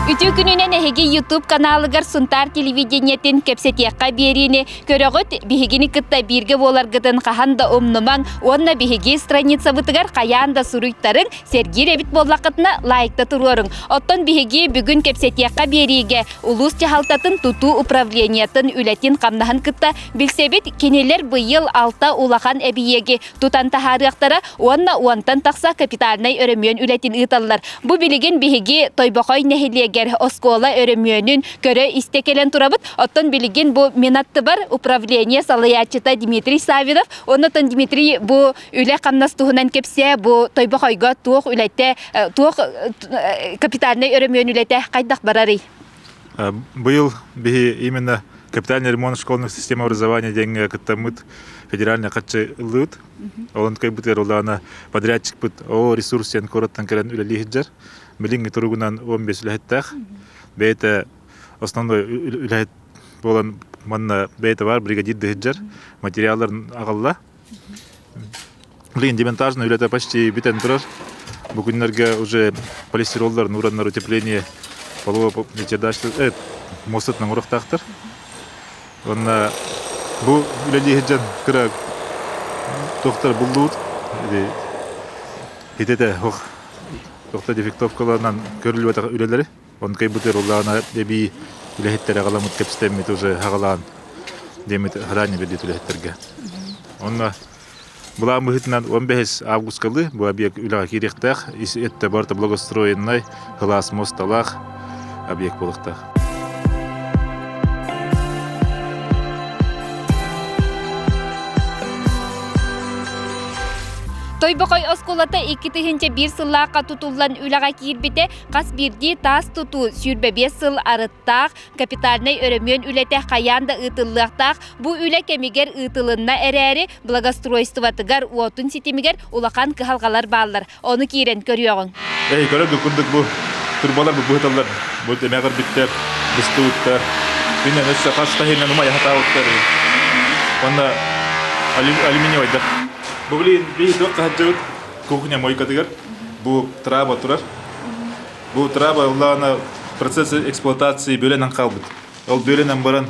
Үтүө күнүнэн эһиги YouTube каналыгар Сунтаар телевидениетин кэпсэтиэххэ биэриини көрөҕүт. Биһигини кытта бииргэ буоларгытын хаһан да умнумаҥ уонна биһиги страницабытыгар хайаан да суруйтарыҥ, сэргиир эбит буоллаххытына лайкта туруоруҥ. Оттон биһиги бүгүн кэпсэтиэххэ биэриигэ улуус дьаһалтатын тутуу управлениетын үлэтин-хамнаһын кытта билсэбит. Кинилэр быйыл алта улахан эбийиэги тутан таһаарыахтара уонна уонтан тахса капитальнай өрөмүөн үлэтин ыыталлар. Бу билигин биһиги Тойбохой нэһилиэгэр оскуола өрөмүөнүн көрө-истэ кэлэн турабыт. Оттон билигин бу мин аттыбар управление салайааччыта Дмитрий Савинов. Оннотон Дмитрий бу үлэ-хамнас туһунан кэпсээ, бу Тойбохойго туох үлэтэ, туох капитальнай өрөмүөн үлэтэ хайдах барарый? Быйыл биһи именно капитальный ремонт школьных систем образования диэҥҥэ кыттаммыт федеральный харчы ыллыбыт. Олон кыайбытыгар улаана подрядчикпыт о ресурс диэн куораттан кэлэн үлэлии сылдьар. Билиҥҥи туругунан 15 үлэһиттээх. Бэйэтэ основной үлэһит буолан манна бэйэтэ баар бригадир сылдьар. Материалларын аҕалла. Билигин демонтажный үлэтэ почти бүтэн турар. Бу күннэргэ уже полистироллар, нураннар утепление полового мостытынан оҥоруохтаахтар. Уонна бу үлэлии сылдьан кыра туохтар буллубут. Ититэ ох туохта дефектовкаларынан көрүллүбэтэх үлэлэри. Онно кыайбытыгар улаана эбии үлэһиттэр аҕаламмыт кэпсэтэммит уже аҕалаан диэммит ранее биэрдит үлэһиттэргэ. Онно былаан быһыытынан 15 августкалы бу объект үлэҕэ киириэхтээх. Ис өттө барыта благоустроеннай, кылаас муосталаах объект буолуохтаах. Тойбохой оскуолата 2001 сыллаахха тутуллан үлэҕэ киирбитэ Хас биирдии таас тутуу 25 сыл арыттаах, капитальнай өрөмүөн үлэтэ хайаан да ыытыллыахтаах. Бу үлэ кэмигэр ыытылынна эрээри, благоустройствотыгар, уотун ситимигэр улахан кыһалҕалар бааллар. Ону киирэн көрүөҕүҥ. Эй, көрөргүт курдук бу турбалар бу быһыталлар. Бу эмэҕирбиттэр, быстыбыттар. Күннэн өссө хас таһынан умайа сатаабыттар. Уонна алюминиевайдар. Бу билигин биһи туох хаһаджыбыт кухня мойкатыгар бу траба турар. Бу траба ыллаҕына процесс эксплуатации бөлөнөн хаалбыт. Ол бөлөнөн баран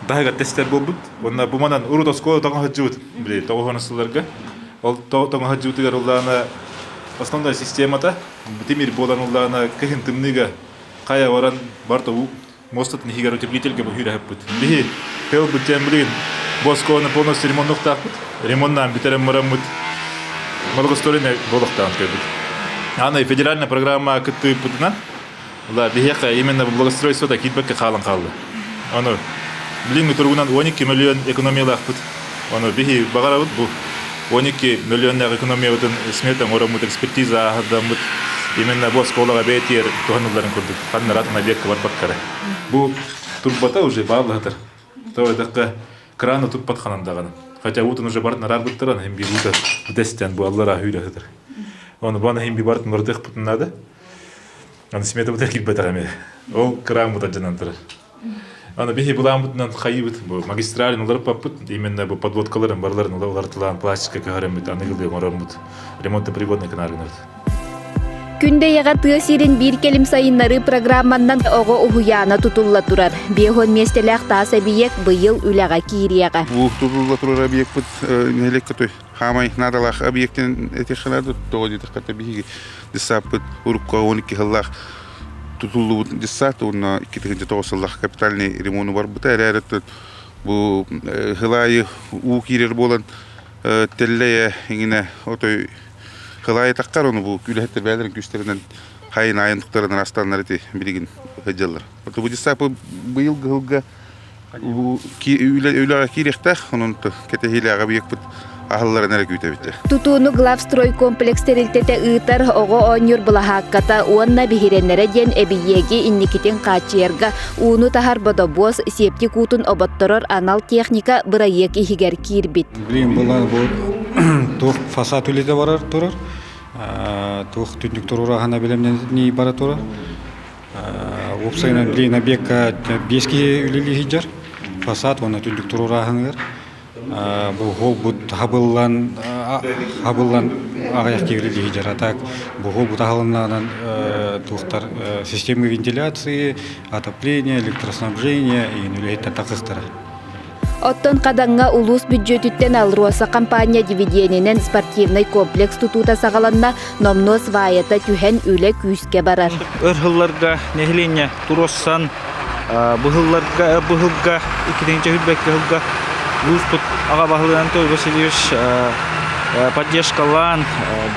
таһыгар тестер буолбут. Уонна бу манан урут оскуола тоҥо сылдьыбыт. Били тоҕус сылларга. Ол тоҥо сылдьыбытыгар ыллаҕына основной системата тимир буолан ыллаҕына кыһын тымныыга хайа баран барыта муостатын иһигэр утеплительгэ быһыыраһыппыт. Биһи тыалбыт диэн билигин бу оскуоланы полностью ремоннуохтаахпыт. Ремоннаан бүтэрэн бараммыт благоустроенный буолуохтааҕын көрбүт. Аны федеральная программа кыттыыппытынан да биһиэхэ именно благоустройствота киирбэккэ хаалан хаалла. Ону билиҥҥи туругунан 12 миллион экономиялаахпыт. Ону биһи баҕарабыт бу 12 миллионнаах экономиябытын смета оҥороммут, экспертиза ааһардаммыт именно бу оскуолаҕа бэйэтигэр туһанылларын курдук ханна атын объекка барбаккара. Бу турбата уже бааллаһытар. То этэххэ краны туппат ханан даҕаны. Хотя уутун уже бартын араарбыттар, аны хим уута дэстэн бу аллара хүүрэ сытар. Оны бу аны хим бартын ырдыахпытын наада. Аны смета бутар киирбэтэх эмиэ. Ол кран бутар дьанан турар. Аны биһи былааммытынан хайыбыт бу магистралин уларыппаппыт именно бу подводкаларын барыларын уларытылаан пластика көһөрөммүт аныгылыы оҥороммут ремонтно-пригодный гынаргынабыт. Күндэйэҕэ тыа сирин биир кэлим сайыннарыы программаннан оҕо уһуйаана тутулла турар. 50 миэстэлээх таас эбийиэк быйыл үлэҕэ киириэҕэ. Бу тутулла турар объекпыт нэһилиэккэ той хаамай наадалаах объектин этиэххэ наада тоҕо диэтэххэ биһиги десаппыт урукку 12 сыллаах тутуллубут детсад уонна 2009 сыллаах капитальный ремону барбыта эрээри бу сыл аайы уу киирэр буолан тэллэйэ иҥинэ отой сыл таххар ону бу үлэһиттэр бэйэлэрин күүстэринэн хайын айын туктарынан астаннар ити билигин сылдьаллар. Бу детсад быйылгы сылга үлэҕэ киириэхтээх, онон кэтэһиилээх объекпыт аһылларын эрэ күүтэбит. Тутууну Главстройкомплекс тэрилтэтэ ыытар оҕо оонньуур былаһаакката уонна биһирэннэрэ диэн эбийиэги инникитин хааччыйарга ууну таһар бодобуос, септик уутун оботторор анал техника бырайыак иһигэр киирбит. Билигин буоллаҕына бу туох фасад үлэтэ барар турар, туох түннүк туруораһына бэлэмнэнии бара турар. Уопсайынан билигин объекка биэс киһи үлэлии сылдьар. Фасад уонна түннүк туруорааһыныгар. Бу холбут хабыллан хабыллан аҕыйах киһи үлэлиир. А так буһу бутаһалыннаанан туохтар системы вентиляции, отопление, электроснабжение иин үлэһиттэр тахсыстара. Оттон Хадаҥҥа улуус бүддьүөтүттэн АЛРОСА компания дивиденинэн спортивнай комплекс тутуута саҕаланна, номнуо сваята түһэн үлэ күүскэ барар. Өр сылларга нэһилиэнньэ туруорсан быһылларга быһылга иккитинчи хүрбэккэ сылга улууспут аҕа баһылыга Анатолий Васильевич поддержкалаан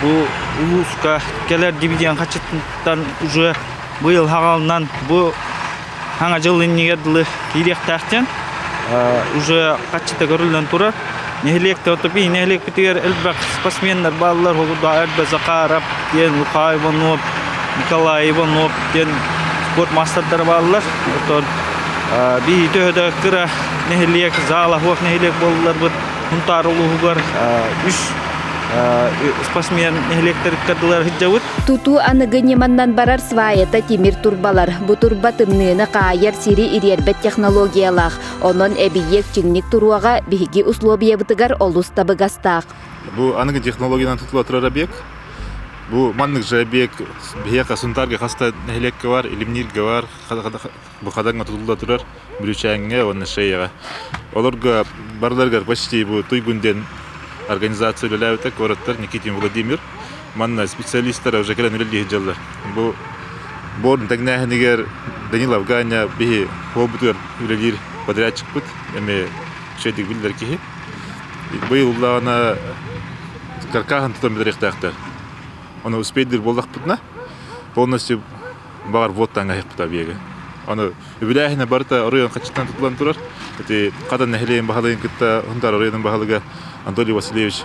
бу улууска кэлэр дивиденд хаччытыттан уже быйыл хаҕалынан бу Хаҥа дьыл иннигэр дылы киириэхтээхтэн уже хаччыта көрүллэн турар. Нэһилиэкте отопи нэһилиэкпитигэр элбэх спортсменнар бааллар. Холурда Эрбэ Захаров диэн, Лука Иванов, Николай Иванов диэн спорт маастардара бааллар. Оттон биһи төһө да кыра нэһилиэк, заала суох нэһилиэк буолларбыт, Сунтаар улууһугар үс спортсмен нэһилиэктэриккэ дылы сылдьабыт. Тутуу аныгы ньыманнан барар сваята тимир турбалар. Бу турба тымныыны хаайар сири ириэрбэт технологиялаах. Онон эбийиэк чиҥник туруоҕа биһиги услуобуйабытыгар олус табыгастаах. Бу аныгы технологиянан тутула турар объект. Бу маннык же объект биһиэхэ Сунтаарга хаста нэһилиэккэ бар, Илимнииргэ бар, бу Хадаҥҥа тутулла турар Бүлүүчээҥҥэ уонна Шеяҕа. Олорго барыларыгар почти бу Туйгун диэн организация үлэлээбитэ куораттар Никитин Владимир. Манна специалистар уже кэлэн үлэлии сылдьаллар. Бу буорун тэҥнээһинигэр Данилов Ганя биһи буолбутугар үлэлиир подрядчикпыт, эми үчүгэйдик биллэр киһи. Быйыл уллаҕына каркаһын тутан бүтэриэхтээхтэр. Ону успейдир буоллахпытына полностью баҕар вот таҥаһыахпыт объега. Аны үбүлээһинэ барыта оройуон хаччытынан тутулан турар. Ити Хадан нэһилиэгин баһылыгын кытта Сунтаар оройуонун баһылыга Анатолий Васильевич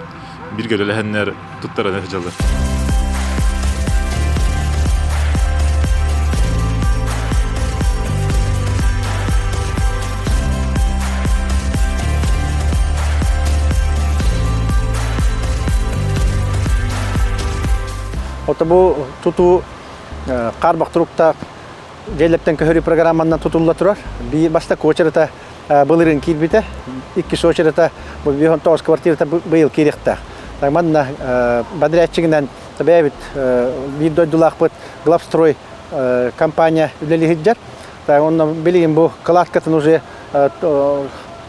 бииргэ үлэлэһэннэр туттаран сылдьаллар. Ото бу тутуу хаарбах туруктаах дьиэлэртэн көһөрүү программанан тутулла турар. Биир бастакы очерата былырыын киирбитэ, иккис очерата бу 59 квартирата быйыл киириэхтээх. Манна подрядчигинэн бэйэбит биир дойдулаахпыт Главстрой компания үлэлии сылдьар. Онно билигин бу кладкатын уже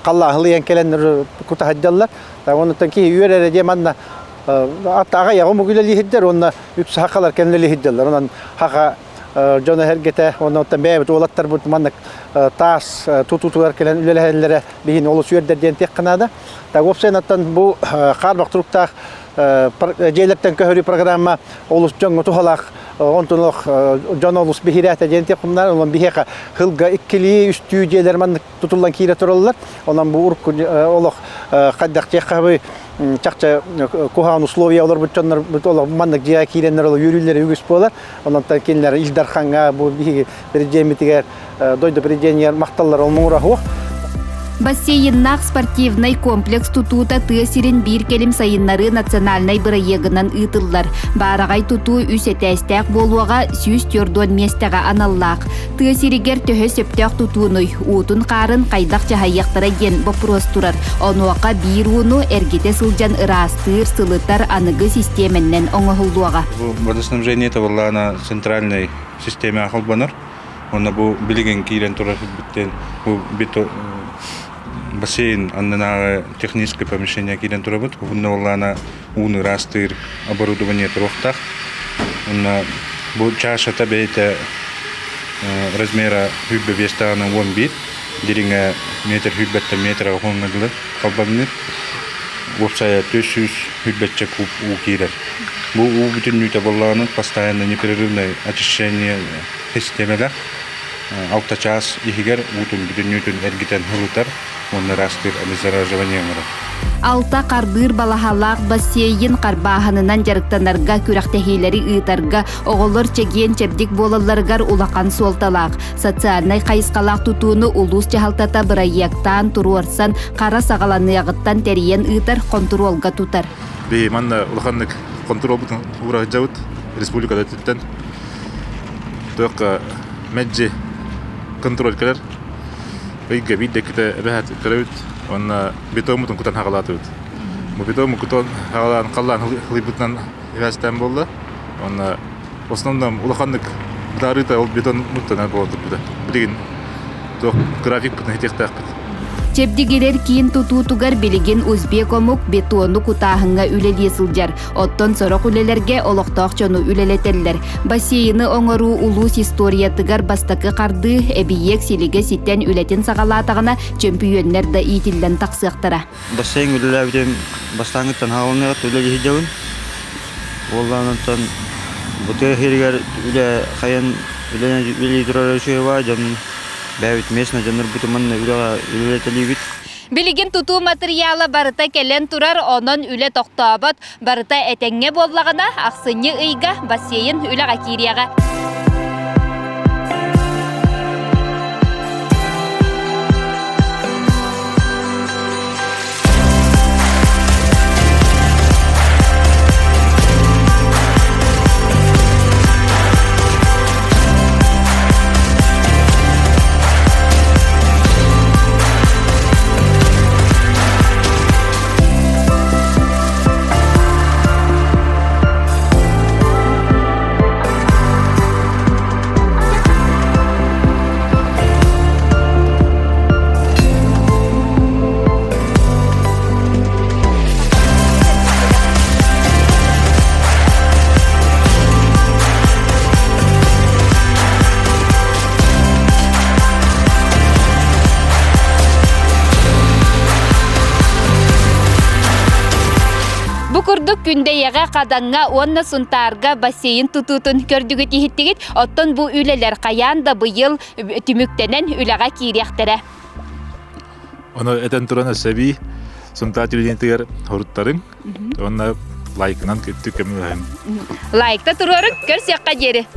халлааһылыйан кэлэн кута сылдьаллар. Оннуттан киһи үөрэрэ диэн манна аттааҕа омук үлэлииһирдэр уонна үксэ хахалар кэллэлииһирдэллэр. Онон хаха дьоно эргэтэ уонна оттон бэйэбит уолаттарбыт маннык таас тутуутугар кэлэн үлэлэһэллэрэ биһини олус үөрдэр диэн тиэххэ наада. Так уопсайынан бу хаарбах туруктаах дьиэлэртэн көһөрүү программа олус дьоҥҥо туһалаах онтон олох дьон олус биһирээтэ диэн тиэххэ онон биһиэхэ хылга иккилии үстүү дьиэлэр маннык тутуллан киирэ тураллар. Онон бу урукку олох хайдах диэххэ чахчы куһаҕан условия олорбут дьоннор олох маннык дьиэҕэ киирэннэр ол үөрүүлэрэ үгүс буолар. Онон кинилэр Ил Дархаҥҥа бу биһиги президеммитигэр дойду президенигэр махталлар ол муҥура суох. Бассейннаах спортивнай комплекс тутуута тыа сирин биир кэлим сайыннарыы национальнай бырайыагынан ыытыллар. Баараҕай тутуу үс этээстээх буолуоҕа 140 миэстэҕэ аналлаах. Тыа сиригэр төһө сөптөөх тутуунуй, уутун-хаарын хайдах дьаһайыахтара диэн боппуруос турар. Онуоха биир ууну эргитэ сылдьан ыраастыыр, сылытар аныгы систиэмэннэн оҥоһуллуоҕа. Бу водоснабжение табыллаана центральнай систиэмэҕэ холбонор. Уонна бу билигин киирэн турар сирбиттэн бу бассейн аннынааҕы техническое помещение киирэн турабыт. Уонна буоллаана ууну ыраастыыр оборудование туруохтаах. Уонна бу чашата бэйэтэ размера сүүрбэ биэс даҕаны уон биир, дириҥэ метр сүүрбэттэн метр аҕыс дылы халбаҥныыр. Уопсайа 400 сүүрбэччэ куб уу киирэр. Бу уу бүтүннүүтэ буоллаҕына постоянно непрерывное очищение систиэмэлээх алта чаас иһигэр уутун бүтүннүүтүн эргитэн ылытар уонна ыраастыыр обеззараживание оҥорор. Алта харбыыр балаһалаах бассейн харбааһынынан дьарыктанарга, күрэхтэһиилэри ыытарга, оҕолор чэгиэн-чэбдик буолалларыгар улахан суолталаах. Социальнай хайысхалаах тутууну улуус дьаһалтата бырайыактаан, туруорсан, хара саҕаланыаҕыттан тэрийэн ыытар, хонтуруолга тутар. Биһи манна улаханнык хонтуруолбутун уура сылдьабыт республикада өттүттэн. Туохха мэлдьи контроль кэлэр. Ыйга биирдэ иккитэ эбэһээт көрөбүт уонна бетоммутун кутан хаҕалаатыбыт. Бу бетому кутан хаҕалаан халлаан хылыйбытынан ивэстээн буолла. Уонна в основном улаханнык бытаарыыта ол бетон муттанар буолан турбута. Билигин туох графикпытын этиэхтээхпит. Чэбдигирэр киин тутуутугар билигин узбек омук бетону кутааһыҥҥа үлэлии сылдьар. Оттон сорох үлэлэргэ олохтоох дьону үлэлэтэллэр. Бассейны оҥоруу улуус историятыгар бастакы хардыы, эбийиэк силигэ ситэн үлэтин саҕалаатаҕына, чөмпүйүөннэр да иитиллэн тахсыахтара. Бассейн үлэлээбитим бастааҥҥыттан хаалыныаҕыт үлэлии сылдьабын. Уоллаан онтон бу тыа сиригэр үлэ хайан үлэлии турар үчүгэй дьон бэйэбит местно дьоннорбутун манна үлэҕэ үлэлэтэлиибит. Билигин тутуу матырыйаала барыта кэлэн турар, онон үлэ тохтообот. Барыта этэҥҥэ буоллаҕына, ахсынньы ыйга бассейн үлэҕэ киириэҕэ. Бу курдук Күндэйэҕэ, Хадаҥҥа уонна Сунтаарга бассейн тутуутун көрдүгүт иһиттигит. Оттон бу үлэлэр хайаан да быйыл түмүктэнэн үлэҕэ киириэхтэрэ. Ону этэн туран өссө эбии Сунтаар телевидениетигэр хоруттарыҥ уонна лайкынан күттүк көмөлөһүҥ. Лайкта туруорун, көрсүөххэ диэри.